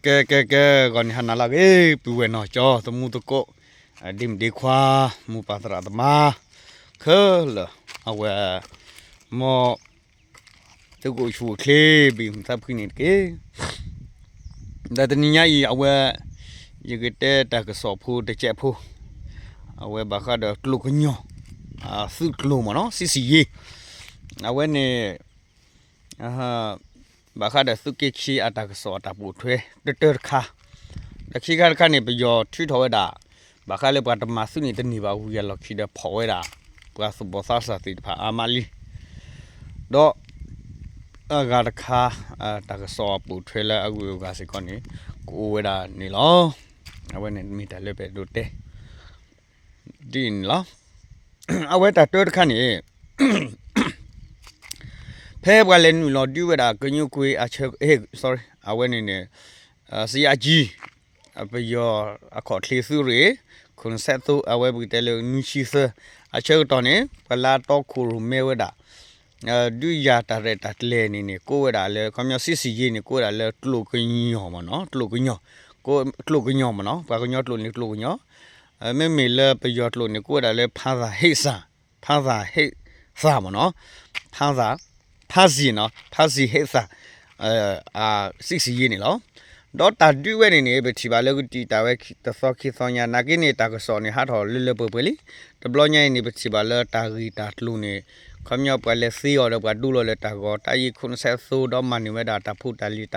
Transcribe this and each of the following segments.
ကဲ ကဲ ကဲ ဂီၤန့ၣ်ဟါနၤလၢအဂ့ၤ ပုၢ်ဝဲၢ်နီၢ်ကၠီ သမူသကိး ဒ့မုၣ်ဒ့ခွါ မိၢ်ပၢ်သရၣ်သမါ ခဲလၢာ် အဝဲ မ် သုကအိၣ်ဆူၣ်အိၣ်ချ့ ဘၣ်မုာ်သးဖှံန့ၣ်တက့ၢ်. ဒီးတနံၤညါအံၤ အဝဲ ယကတဲတၢ်ကစီၣ်ဖိတစဲးဖိ အဝဲဘၣ်ဃးဒီးကျိာ်ကညီ သုးကျိာ်မ့ၢ်နီၤ စံးစံးယ့ အဝဲန့ၣ် ဘၣ်ဃးဒီးသုးက့ခံအတၢ်ကစီၣ်အတၢ်ပိာ်ထွဲ တၢတၢတခါ, ဒီးခံခါတခါန့ၣ် ပယီၤထုးထီၣ်ဝဲဒၣ် ဘၣ်ဃးလၢပှၤတမၤသုးန့ၣ်တန့ၢ်ဘၣ်ဝံၤအလီၢ်ခံဒီးဖီၣ်ဝဲဒၣ် ပှၤသူၣ်ဘီၣ်သးစၢ်သ့ၣ်တဖၣ်အါမးလံ. ဒီး အဂၤတခါ တၢ်ကစီၣ်အပိာ်ထွဲလၢအဂုၤအဂၤစ့ၢ်ကီးန့ၣ် ကအိၣ်ဝဲဒၣ်န့ၣ်လီၤ. အဝဲန့ၣ်မ့ၢ်တၢ်လၢပအဲၣ်ဒိးတဲ ဒ်အံၤန့ၣ်လီၤ. အဝဲတၢ်တၢတခါန့ၣ် ဖဲပှၤလဲၤနုာ်လီၤဒုးဝဲဒၣ်ကညူကွ့အဆၢ sorry အဝဲန့ၣ်န့ၣ် စယးကၠံ ပယီၤအခီၣ်ချ့သုးရ့ၣ် ခိၣ်နစဲးသိ အဝဲပကတဲလၢနွံဆံသၢ အဆၢကတီၢ်န့ၣ် ပှၤလၢအတီခိၣ်ရိၣ်မဲဝဲဒၣ် ဒုးယၤတၢ်ရဲၣ်တၢ်ကျဲၤန့ၣ်န့ၣ် ကိးဝဲဒၣ်လၢ ခီပညီ စံးစံးယ့န့ၣ် ကိးဝဲဒၣ်လၢကျိာ်ကညီမ့ၢ်နီၤ ကျိာ်ကညီ ကျိာ်ကညီမ့ၢ်နီၤ ပှၤကညီကျိာ်န့ၣ်ကျိာ်ကညီ မ့မ့ၢ်လၢပယီၤကျိာ်န့ၣ် ကိးဝဲဒၣ်လၢ ဖါသၣ်ဟ့ၣ်သၣ် ဖါသၣ်ဟ့ၣ်သၣ်မ့ၢ်နီၤ ဖါသၣ် ဖါစံၣ်နီၤ ဖါစံၣ်ဟ့ၣ်သၣ် စံးစံးယ့န့ၣ်လီၤ. ဒီးတၢ်ဒုးဝဲန့ၣ်န့ၣ် ပထံၣ်ဘၣ်လၢကတံာ်တာ်ဝဲတသီခံသီညါ နာ်က့န့ၣ် တၢ်ကစီၣ်န့ၣ် ဟးထီၣ်လၢလၢပှဲၤပှဲၤလံ. တဘျီညါအံၤန့ၣ် ပထံၣ်ဘၣ်လၢတၢ်ဂ့ၢ်တၢ်ကျိၤန့ၣ် ခီပညီပှၤလဲၤသ့အီၤဒီးပှၤဒိလီၤလၢတၢ်ဂီၤ တၢ်အံၤခိၣ်နစဲးသိ ဒီးမၤန့ၢ်ဝဲဒၣ်တၢ်ဖိတၢ်လံၤတၢ်ပီးတၢ်လီ သ့ၣ်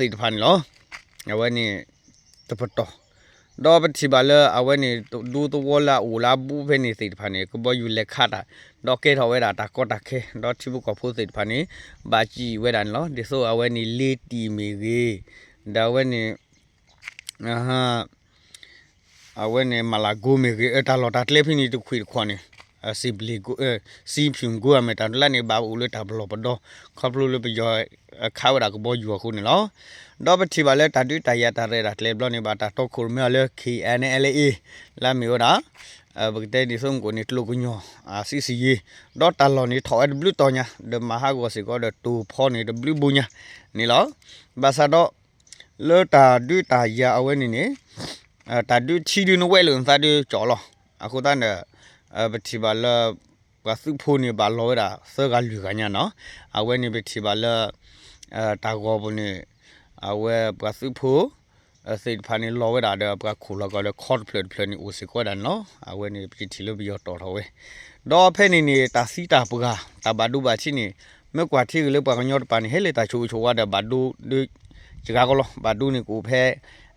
တဖၣ်န့ၣ်လီၤ. အဝဲန့ၣ် တပတီၢ် ဒီးပထံၣ်ဘၣ်လၢအဝဲန့ၣ် ဒူသဝီလၢအအိၣ်လၢအဘူးဖဲန့ၣ်သ့ၣ်တဖၣ်န့ၣ် ကဘီယူၤလဲၤခးတၢ် ဒီးကဲထီၣ်ဝဲဒၣ်တၢ်ကီတၢ်ခဲ ဒီးထံဖိကီၢ်ဖိသ့ၣ်တဖၣ်န့ၣ် ဘၣ်စံၣ်ဝဲဒၣ်န့ၣ်လီၤ. ဒ်သိးအဝဲန့ၣ်လ့တံၢ်မ့ၢ်ဂ့ၤ ဒီးအဝဲန့ၣ် အဝဲန့ၣ် မၤလၤကိမ့ၢ်ဂ့ၤ အတၢ်လီၢ်တၢ်ကျဲဖဲန့ၣ်တခွံၣ်တခီန့ၣ် စံးဘျ့ၣ် စံဖၠူၣ်ကိအမဲာ်တၢ်လၢန့ၣ် ဘၣ်အိၣ်လၢတၢ်ပလီၢ်ပဒီ ခီဖျိလၢပယီၤ ခးဝဲဒၣ်ကဘီယူၤအဃိန့ၣ်လီၤ. ဒီးပထံၣ်ဘၣ်လၢတၢ်ဒုးတၢ်ယၤတၢ်ရဲၣ်တၢ်ကျဲၤဘျီန့ၣ် ဘၣ်တၢ်တီခိၣ်ရိၣ်မဲအီၤလၢ ခ့ၣ်အဲၣ်အဲၣ်လ်အ့ လၢအမ့ၢ်ဝဲဒၣ် ပကတဲဒ်သိးမ့ၢ်ကအိၣ်န့ၣ် ကျိာ်ကညီ စံးစံးယ့ ဒီးတၢ်လီၢ်န့ၣ်ထီၣ်ဝဲတဘျုးတီၤညါ ဒီးမၤဟးဂီၤစ့ၢ်ကီးဒီးတိၤဖီန့ၣ်တဘျုးဘိညါန့ၣ်လီၤ. ဘၣ်ဆၣ်ဒီး လၢတၢ်ဒုးတၢ်ယၤအဝဲန့ၣ်န့ၣ် တၢ်ဒုးထံဒုးနဝဲၢ်လိာ်နသးဒုးကၠီလီၤ. အဃိသတးန့ၣ် ပထံၣ်ဘၣ်လၢ ပှၤသုးဖိန့ၣ်ဘၣ်လီၤဝဲဒၣ်သၢဂၤလွံၢ်ဂၤညါနီၤ. အဝဲန့ၣ်ပထံၣ်ဘၣ်လၢ တၢ်ဂီၤပူၤန့ၣ် အဝဲပှၤသုးဖိ သ့ၣ်တဖၣ်န့ၣ်လီၤဝဲဒၣ်ဒီး ပှၤခိၣ်လီၤကီၤဒီးခီတဖျၢၣ်တဖျၢၣ်န့ၣ်အိၣ်စ့ၢ်ကီးဝဲဒၣ်န့ၣ်လီၤ. အဝဲန့ၣ်ပထံၣ်လၢပယီၤတီၢ်ထီၣ်ဝဲ ဒီးဖဲန့ၣ်န့ၣ် တၢ်သံတၢ်ပှၢ် တၢ်ဘၣ်ဒိဘၣ်ထံးန့ၣ် မ့ၢ်ကွၢ်ထံက့ၤလၢပှၤကညီတပၤန့ၣ် ဟဲလၢတၢ်ဆိၣ်ဂ့ၤဆိၣ်ဝါဒီးဘၣ်ဒိ ယဂၤကီလီၤ. ဘၣ်ဒိန့ၣ်ကအိၣ်ဖဲ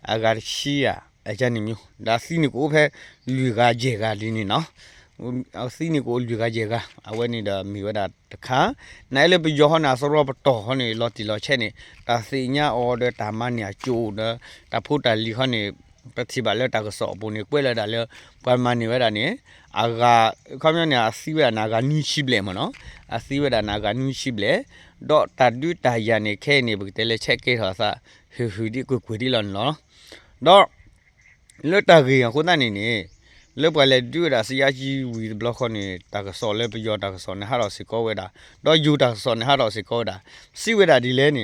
အဂၤတဆံဧါ အယါန့ၣ်မ့ၢ် ဒီးသံန့ၣ်ကအိၣ်ဖဲ လွံၢ်ဂၤယဲၢ်ဂၤဒ်န့ၣ်နီၤ. သံန့ၣ်ကအိၣ်လွံၢ်ဂၤယဲၢ်ဂၤ အဝဲန့ၣ်ဒီးမ့ၢ်ဝဲဒၣ်တခါ နအဲၣ်လၢပယီၤဃီန့ၣ် အသရီပတီၢ်ဃီန့ၣ် လီၤတံၢ်လီၤဆဲးန့ၣ် တၢ်သ့ၣ်ညါအီၤဒီးတၢ်မၤန့ၢ်အကၠိၣ်ဒီး တၢ်ဖိတၢ်လံၤဃီန့ၣ် ပထံၣ်ဘၣ်လၢတၢ်ကစီၣ်အပူၤန့ၣ် ကွဲးလီၤဒၣ်လၢ ပှၤမၤန့ၢ်ဝဲဒၣ်န့ၣ် အဂၤ ခီပညီန့ၣ် အသံဝဲဒၣ်န့ၣ် အဂၤနွံဆံဘျဲၣ်မ့ၢ်နီၤ. အသံဝဲဒၣ်န့ၣ် အဂၤနွံဆံဘျဲၣ် ဒီးတၢ်ဒုးတၢ်ယၤန့ၣ် ခဲအံၤန့ၣ် ပကတဲလၢဆဲးကဲထီၣ်အသး ဟုၣ်ဟုၣ်ဒံးကွ့ၢ်ကွ့ၢ်ဒံးလီၤန့ၣ်လီၤ. ဒီး လၢတၢ်ဂ့ၢ်အဃိသတးန့ၣ်န့ၣ် လၢပှၤလဲၤဒုးဝဲဒၣ်စယါကၠံဝံၤတဘျီဃီန့ၣ် တၢ်ကစီၣ်လၢပယီၤတၢ်ကစီၣ်န့ၣ်ဟးထီၣ်စ့ၢ်ကီးဝဲဒၣ် ဒီးယိၤတၢ်ကစီၣ်န့ၣ်ဟးထီၣ်စ့ၢ်ကီးဝဲဒၣ် စံးဝဲဒၣ်ဒ်လဲၣ်န့ၣ်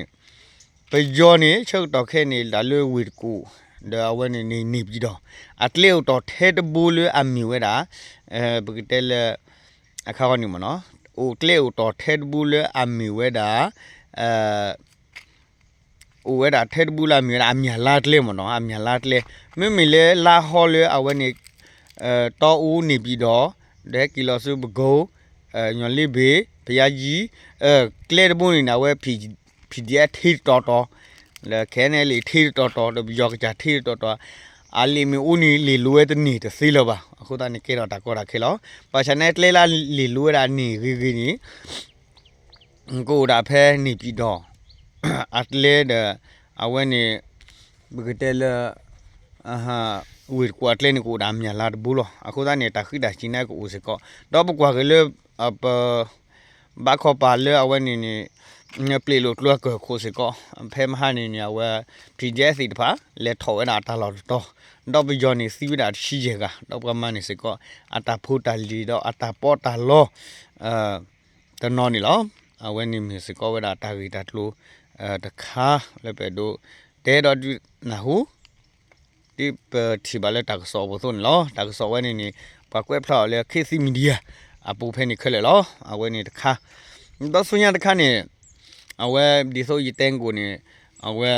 ပယီၤန့ၣ် ဆၢကတီၢ်ခဲအံၤန့ၣ် ဒၣ်လၢဝ့ၢ်တကူၣ် ဒီးအဝဲန့ၣ်န့ၣ် န့ၢ်ပံၤဒီး အကျဲအိၣ်တီၢ်ထဲတဘိလၢအမ့ၢ်ဝဲဒၣ် ပကတဲလၢ အခါဃီန့ၣ်မ့ၢ်နီၤ အိၣ်ကျဲအိၣ်တီၢ်ထဲတဘိလၢအမ့ၢ်ဝဲဒၣ် အိၣ်ဝဲဒၣ်ထဲတဘိလၢအမ့ၢ်ဝဲဒၣ် အမၠၢ်လါကျဲမ့ၢ်နီၤ အမၠၢ်လါကျဲ မ့မ့ၢ်လၢလါဟီလၢအဝဲန့ၣ် တီအူန့ၢ်ပံၤဒီး ဒီးဟဲက့ၤလီၤဆူပကိ ညီလ့ဘ့ၣ် ဖယါယံၤ ကျဲတဘိန့ၣ်န့ၣ် အဝဲ PDF ထံတတီၤတီၤ လၢ ခဲအံၤန့ၣ် လံာ်ထံတတီၤတီၤ ဒီးပယီၤကစၢ်ထံတတီၤတီၤ အလံာ်မ့ၢ်အိၣ်န့ၣ် လံာ်လိၤဝဲတန့ၢ်တသ့လၢၤဘၣ်. အဃိသတးန့ၣ် ကဲထီၣ်တၢ်ကီတၢ်ခဲလီၤ. ဘၣ်ဆၣ်န့ၣ် ကျဲလၢလံာ်လိၤဝဲဒၣ်န့ၢ်ဂ့ၤဂ့ၤန့ၣ် ကအိၣ်ဒၣ်ဖဲန့ၣ်ပံၤဒီး အကျဲဒီး အဝဲန့ၣ် ပကတဲလၢ ဝ့ၢ်တကူၣ်အကျဲန့ၣ် ကအိၣ်ဒၣ်အမၠၢ်လါတဘိလီၤ. အဃိသတးန့ၣ် တၢ်ဃံးတၢ်စံးန့ၣ်ကအိၣ်စ့ၢ်ကီး ဒီးပကွၢ်က့ၤလၢ ပ ဘၣ်ခီပၤလၢအဝဲန့ၣ်န့ၣ် ပျ့ၤလိာ်ကျိအကၢၢ်ခိၣ်စ့ၢ်ကီး ဖဲမဟါန့ၣ်န့ၣ် အဝဲ PDF သ့ၣ်တဖၣ် လဲၤထီၣ်ဝဲဒၣ်တၢ်လီၢ်တတီၤ ဒီးပယီၤန့ၣ်သံဝဲဒၣ်တဆံယဲၢ်ဂၤ ဒီးပှၤမၤန့ၢ်စ့ၢ်ကီး အတၢ်ဖိတၢ်လံၤဒီးအတၢ်ပီးတၢ်လီ တနီၤန့ၣ်လီၤ. အဝဲန့ၣ်မ့ၢ်စ့ၢ်ကီးဝဲဒၣ်တၢ်ဂ့ၢ်တၢ်ကျိၤ တခါလၢပအဲၣ်ဒိးတဲဒီးဒုးနၢ်ဟူ ဒ်ပထံၣ်ဘၣ်လၢတၢ်ကစီၣ်အပူၤအသိးန့ၣ်လီၤ. တၢ်ကစီၣ်ဝဲန့ၣ်န့ၣ် ပှၤကွဲးဖျါအီၤလၢ ခေတ်သစ် Media အပူၤဖဲန့ၣ်ခဲလၢာ်လီၤ. အဝဲန့ၣ်တခါ ဒီးဆူညါတခါန့ၣ် အဝဲဒ်သိးယတဲကိၣ်န့ၣ် အဝဲ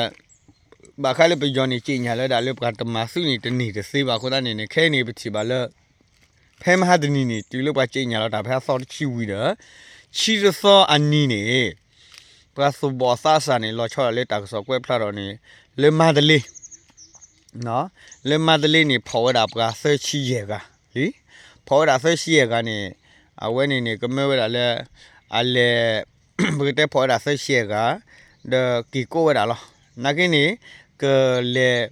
ဘၣ်ဃးလၢပယီၤန့ၣ် က့ညၣ်လၢဒၣ်လၢပှၤတမၤသုးန့ၣ် တန့ၢ်တသ့ဘၣ်အဃိသတးန့ၣ်န့ၣ် ခဲအံၤန့ၣ် ပထံၣ်ဘၣ်လၢ ဖဲမဟါတနံၤန့ၣ် တုၤလၢပှၤက့ညၣ်လီၤတၢ်ဖဲအသီတဆံဝံၤဒီး ဆံတသီအနံၤန့ၣ် ပှၤသူၣ်ဘီၣ်သးစၢ်န့ၣ် လီၤဆီဒၣ်တၢ်လၢတၢ်ကစီၣ်ကွဲးဖျါထီၣ်န့ၣ် လၢမါတလ့ လၢမါတလ့န့ၣ် ဖီၣ်ဝဲဒၣ်ပှၤသၢဆံယဲၢ်ဂၤလံ. ဖီၣ်ဝဲဒၣ်သၢဆံယဲၢ်ဂၤန့ၣ် အဝဲန့ၣ်န့ၣ် ကမၢဝဲဒၣ်လၢ အလဲၤ ပကတဲဖီၣ်ဝဲဒၣ်သၢဆံယဲၢ်ဂၤ ဒီးက့ၤကိးဝဲဒၣ်လီၤ. နာ်က့န့ၣ် ကလဲၤ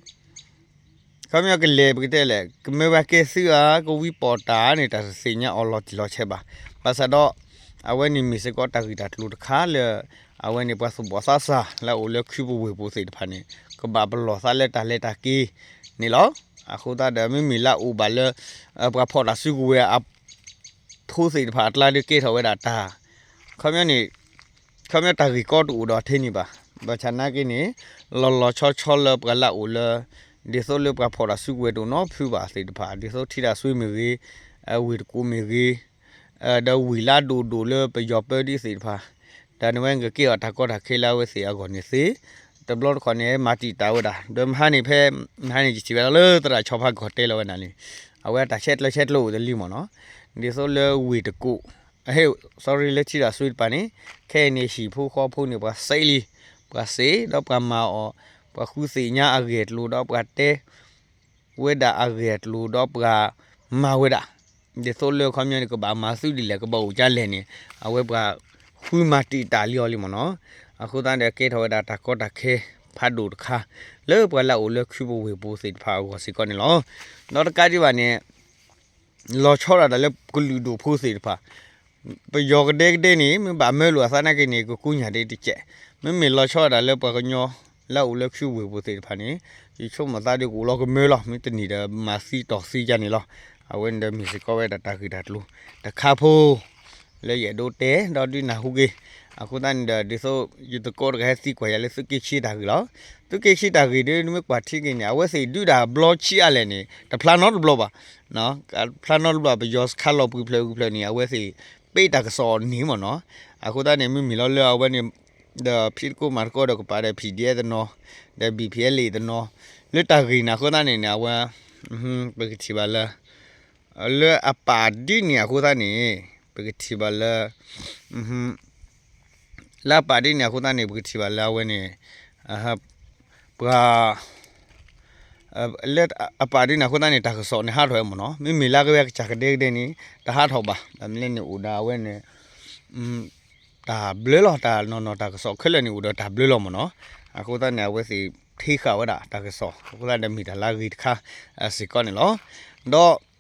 ခီပညီကလဲၤပကတဲလဲၣ် ကမၢဝဲကဲသုဧါ ကဝံပီၣ်တၢ်န့ၣ် တၢ်တသ့ၣ်ညါအီၤလီၤတံၢ်လီၤဆဲးဘၣ်. ဘၣ်ဆၣ်ဒီး အဝဲန့ၣ်မ့ၢ်စ့ၢ်ကီးတၢ်ဂ့ၢ်တၢ်ကျိၤတခါလၢ အဝဲန့ၣ်ပှၤသူၣ်ဘီၣ်သးစၢ်လၢအအိၣ်လၢခုပဝ့ၢ်ပူၤသ့ၣ်တဖၣ်န့ၣ် ကဘၣ်ပလီၢ်သးလၢတၢ်လဲၤတၢ်က့ၤန့ၣ်လီၤ. အဃိသတးဒီး မ့မ့ၢ်လၢအအိၣ်ဘၣ်လၢ ပှၤဖီၣ်တၢ်စုကဝဲၤအ ဖိသ့ၣ်တဖၣ်အကျါဒီးကဲထီၣ်ဝဲဒၣ်တၢ် ခီပညီန့ၣ် ခီပညီတၢ်ဂ့ၢ်ကီတအိၣ်ဒီးထဲန့ၣ်ဘၣ်. ဘၣ်ဆၣ်နာ်က့န့ၣ် လီၤလီၤဆီဆီလၢပှၤလၢအအိၣ်လၢ ဒ်သိးလၢပှၤဖီၣ်တၢ်စုကဝဲၤတအိၣ်နီတဖုဘၣ်သ့ၣ်တဖၣ် ဒ်သိးထံတၢ်ဆွ့မ့ၢ်ဂ့ၤ ဝ့ၢ်တကူၣ်မ့ၢ်ဂ့ၤ ဒီးဝ့ၢ်လၢအဒိၣ်ဒိၣ်လၢပယီၤပၢဒ်သ့ၣ်တဖၣ် တၢ်န့ၣ်ဝဲကကဲထီၣ်တၢ်ကီတၢ်ခဲလၢအဝဲသ့ၣ်အဂီၢ်န့ၣ်သ့ တဘျီတခီၣ်န့ၣ် မၤတံာ်တာ်ဝဲဒၣ် ဒီးမဟါန့ၣ်ဖဲ မဟါန့ၣ်ယထံၣ်ဝဲဒၣ်လၢသရၣ်ဆီဖါကီၢ်တဲလီၤဝဲဒၣ်လံ အဝဲတၢ်ဆဲးကျၢဆဲးကျိးအိၣ်တလံမ့ၢ်နီၤ ဒ်သိးလၢဝ့ၢ်တကူၣ် sorry လၢထံတၢ်ဆွ့တပၤန့ၣ် ခဲအံၤန့ၣ်ဟံၣ်ဖိဃီဖိန့ၣ် ပှၤစ့းလံ ပှၤစ့းဒီးပှၤမၤအီၤ ပှၤဃုသ့ၣ်ညါအဂ့ၢ်အကျိၤဒီးပှၤတဲ ဝဲဒၣ်အဂ့ၢ်အကျိၤဒီးပှၤမၤဝဲဒၣ် ဒ်သိးလၢခီပညီန့ၣ် ကဘၣ်မၤသုဒ်လဲၣ် ကဘၣ်အိၣ်ကၢလဲၣ်န့ၣ် အဝဲပှၤဃုမၤတံာ်တာ်လံအီၤလံမ့ၢ်နီၤ. အဃိသတးဒီးကဲထီၣ်ဝဲဒၣ်တၢ်ကီတၢ်ခဲဖးဒိၣ်တခါ လၢပှၤလၢအအိၣ်လၢခုပဝ့ၢ်ပူၤသ့ၣ်တဖၣ်အဂီၢ်စ့ၢ်ကီးန့ၣ်လီၤ. ဒီးတကးဒံးဘၣ်န့ၣ် လီၤဆီဒၣ်တၢ်လၢကလုာ်ဒိၣ်ဖိသ့ၣ်တဖၣ် ပယီၤကဒဲကဒဲန့ၣ် မ့ၢ်ဘၣ်မၢလိာ်အသးနာ်က့န့ၣ် ကကူညၢ်ဒ်တကဲး မ့မ့ၢ်လီၤဆီဒၣ်တၢ်လၢပှၤကညီလၢအအိၣ်လၢခုဝ့ၢ်ပူၤသ့ၣ်တဖၣ်န့ၣ် ယဆိကမိၣ်သးဒီးကအိၣ်လီၤကမၢလီၤ မ့ၢ်တနံၤဒီးမၤသံတီၢ်သံယါန့ၣ်လီၤ. အဝဲန့ၣ်ဒီးမ့ၢ်စ့ၢ်ကီးဝဲဒၣ်တၢ်ဂ့ၢ်တၢ်ကျိၤတခါဖိ လၢယအဲၣ်ဒိးတဲဒီးဒုးနၢ်ဟူက့ၤ အဃိသတးန့ၣ်ဒီး ဒ်သိးယသကိးတဂၤဟဲသံကွၢ်ယၤလၢသုးက့ခံတၢ်ဂ့ၢ်လီၤ. သုးက့ခံတၢ်ဂ့ၢ်ဒီး နမ့ၢ်ကွၢ်ထံက့ၤန့ၣ် အဝဲသ့ၣ်ဒုးဒၣ်ဘျီဆံးအါလဲၣ်န့ၣ် တဖျါနီတဘျီဘၣ် တဖျါနီတဘျီ ပယီၤစခါလီၤပှံၤဖျၢၣ်ဂုၤဖျၢၣ်န့ၣ် အဝဲသ့ၣ်ပ့တၢ်ကစီၣ်န့ၣ်မ့ၢ်နီၤ. အဃိသတးန့ၣ် မ့မ့ၢ်လီၤလၢအဝဲန့ၣ် ဒီးဖံးသကိးမၤသကိးဒီးကပၤဒီး ဖံးဒဲးတနီၤ ဒီး ဘံၣ်ဖံးအလ့ၣ်တနီၤ လၢတၢ်ဂ့ၢ်န့ၣ်အဃိသတးန့ၣ်န့ၣ် အဝဲ ပကထံၣ်ဘၣ်လၢ လၢအပာ်ဒ်န့ၣ်အဃိသတးန့ၣ် ပကထံၣ်ဘၣ်လၢ လၢအပာ်ဒ်န့ၣ်အဃိသတးန့ၣ် ပကထံၣ်ဘၣ်လၢအဝဲန့ၣ် ပှၤ လၢအပာ်ဒ်န့ၣ်အဃိသတးန့ၣ် တၢ်ကစီၣ်န့ၣ်ဟးထီၣ်ဝဲမ့ၢ်နီၤ. မ့မ့ၢ်လၢကဝဲကစၢ်ကဒဲကဒဲန့ၣ် တဟးထီၣ်ဘၣ်. ဘၣ်မနုၤလဲၣ်န့ၣ် အိၣ်ဒီးအဝဲန့ၣ် တၢ်ဘျၢလီၤ တၢ်နီၢ်နီၢ်တၢ်ကစီၣ်ခဲလၢာ်န့ၣ် အိၣ်ဒီးတၢ်ဘျၢလီၤမ့ၢ်နီၤ. အဃိသတးန့ၣ် အဝဲသ့ၣ်ထံဃာ်ဝဲဒၣ်တၢ်ကစီၣ် အဃိသတးဒီးမ့ၢ်တၢ်လၢအဂ့ၤတခါစ့ၢ်ကီးန့ၣ်လီၤ. ဒီး လီၢ်ခံ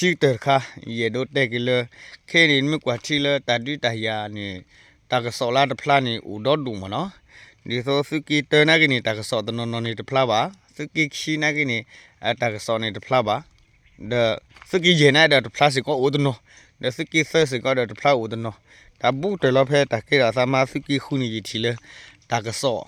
ကတၢၢ်တခါ ယအဲၣ်ဒိးတဲက့ၤလၢ ခဲအံၤန့ၣ် နမ့ၢ်ကွၢ်ထံလၢတၢ်ဒုးတၢ်ယၤန့ၣ် တၢ်ကစီၣ်လၢတဖျါန့ၣ်အိၣ်ဒီဒူၣ်မ့ၢ်နီၤ. ဒ်သိးသုးက့တၢနာ်က့န့ၣ် တၢ်ကစီၣ်တနီၤနီၤန့ၣ်တဖျါဘၣ်. သုးက့ခံနာ်က့န့ၣ် တၢ်ကစီၣ်န့ၣ်တဖျါဘၣ်. ဒီးသုးက့ယဲၢ်နာ်က့ဒီးတဖျါစ့ၢ်ကီးအိၣ်တနီၤ. ဒီးသုးက့သၢစ့ၢ်ကီးဒီးတဖျါအိၣ်တနီၤ. တၢ်ဘူးကတၢၢ်လီၤဖဲတၢ်ကဲထီၣ်အသးမး သုးက့ဃုန့ၣ်ယထံၣ်လၢ တၢ်ကစီၣ်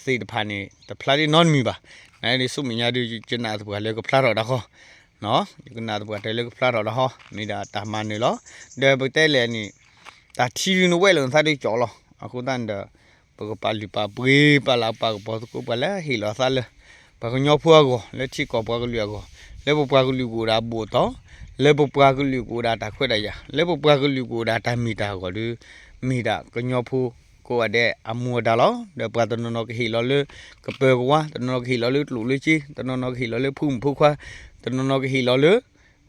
သ့ၣ်တဖၣ်န့ၣ် တဖျါဒ်နီတမံၤဘၣ်. နာ်က့န့ၣ်ဆူမဲာ်ညါဒီး ယကနၣ်သပှၢ်လၢကဖျါထီၣ်ဒၣ်ဃီ ယကနၣ်သပှၢ်တၢၢ်လၢကဖျါထီၣ်ဒၣ်ဃီ မ့ၢ်ဒၣ်တၢ်မၤနၢၤလီၤ. ဒီးပတဲလဲၣ်န့ၣ် တၢ်ထံဒုးနဝဲၢ်လၢနသးဒုးကၠီၣ်လီၤ. အဃိသတးန့ၣ်ဒီး ပကပာ်လုၢ်ပာ်ပှ့ၤ ပာ်လၤပာ်ကပီၤသကိးပှၤလၢဟ့ၣ်လီၤသးလၢ ပှၤကညီဖိအဂီၢ် လၢထံကီၢ်ပှၤကလုာ်အဂီၢ် လၢပပှၤကလုာ်ကအိၣ်ဒၣ်ဘူးအတီၢ် လၢပပှၤကလုာ်ကအိၣ်ဒၣ်တၢ်ခွဲးတၢ်ယာ် လၢပပှၤကလုာ်ကအိၣ်ဒၣ်တၢ်မ့ၢ်တၢ်အဂီၢ်ဒီး မ့ၢ်ဒၣ်ကညီဖိကိးဂၤဒဲးအမူအဒါလီၤ. ဒီးပှၤတနီၤနီၤကဟ့ၣ်လီၤလၢကပၢၤကဝါ တနီၤနီၤကဟ့ၣ်လီၤလၢကျိၣ်လၢစ့ တနီၤနီၤကဟ့ၣ်လီၤလၢဖိမုၣ်ဖိခွါ တနီၤနီၤကဟ့ၣ်လီၤလၢ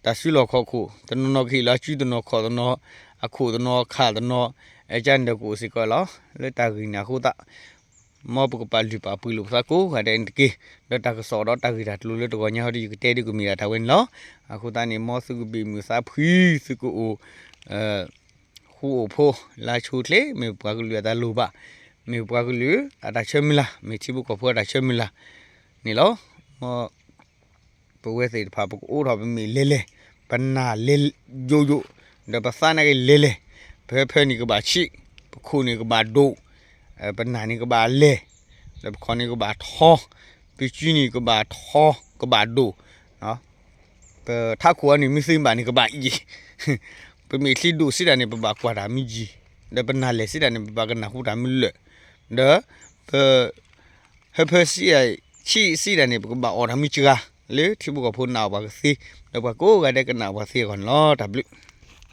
တၢ်စုလီၢ်ခီၣ်ခိၣ် တနီၤနီၤကဟ့ၣ်လီၤစုတနီၤခီၣ်တနီၤ အခိၣ်တနီၤခၣ်တနီၤ အကန့ၣ်ဒီးကအိၣ်စ့ၢ်ကီးလီၤ. လၢတၢ်ဂ့ၢ်န့ၣ်အဃိသတး မ်ပကပာ်လုၢ်ပာ်ပှ့ၤလိာ်ပသးကိးဂၤဒဲးန့ၣ်တက့ၢ်. ဒီးတၢ်ကစီၣ်ဒီးတၢ်ဂ့ၢ်တၢ်ကျိၤလၢတဂီၤညါဟီဒီး ယကတဲဒ်ကမ့ၢ်ဒၣ်တၢ်ဝဲန့ၣ်လီၤ. အဃိသတးန့ၣ် မ်သုကဘ့ၣ်မုာ်သးဖှံ သုကအိၣ် ဃူအိၣ်ဖိး လါဆိချ့ မ့ၢ်ပပှၤကလုာ်အတၢ်လိၣ်ဘၣ် မ့ၢ်ပပှၤကလုာ်အတၢ်ဆၢမုၢ်လၢ် မ့ၢ်ထံဖိကီၢ်ဖိအတၢ်ဆၢမုၢ်လၢ်န့ၣ်လီၤ. မ်ပဝဲသ့ၣ်တဖၣ် ပကအိးထီၣ်ပမ့ၢ်လဲၤလဲၤ ပနာ်လဲၤယိာ်ယိာ် ဒီးပသးနာ်က့လဲၤလဲၤ ပဖၢန့ၣ်ကဘၣ်ဆံး ပခိၣ်န့ၣ်ကဘၣ်ဒိၣ် ပနၢ်န့ၣ်ကဘၣ်လဲၢ်, ဒီးပခီၣ်န့ၣ်ကဘၣ်ထီ, ပစုန့ၣ်ကဘၣ်ထီ, ကဘၣ်ဒိၣ်, ပထးခိၣ်အံၤန့ၣ် မ့ၢ်သ့ဘၣ်န့ၣ် ကဘၣ်အံၤ, ပမ့ၢ်ချံဒိၣ်စံးဒၣ်န့ၣ် ပဘၣ်ကွၢ်တၢ်မ့ၢ်ယံၤ, ဒီးပနၢ်လဲၢ်စံးဒၣ်န့ၣ် ပဘၣ်ကနၢ်ဟူတၢ်မ့ၢ်လၢာ်, ဒီးပ ဟၢဖၢဆံးအဆံးစံးဒၣ်န့ၣ် ပကဘၣ်အီၣ်တၢ်မ့ၢ်စှၤ, လၢထံဖိကီၢ်ဖိနာ်အီၤပှၤကသ့, ဒီးပှၤကိးဂၤဒဲးကနာ်အီၤပှၤသ့အဂီၢ်န့ၣ်လီၤ. တၢ်ဘျုး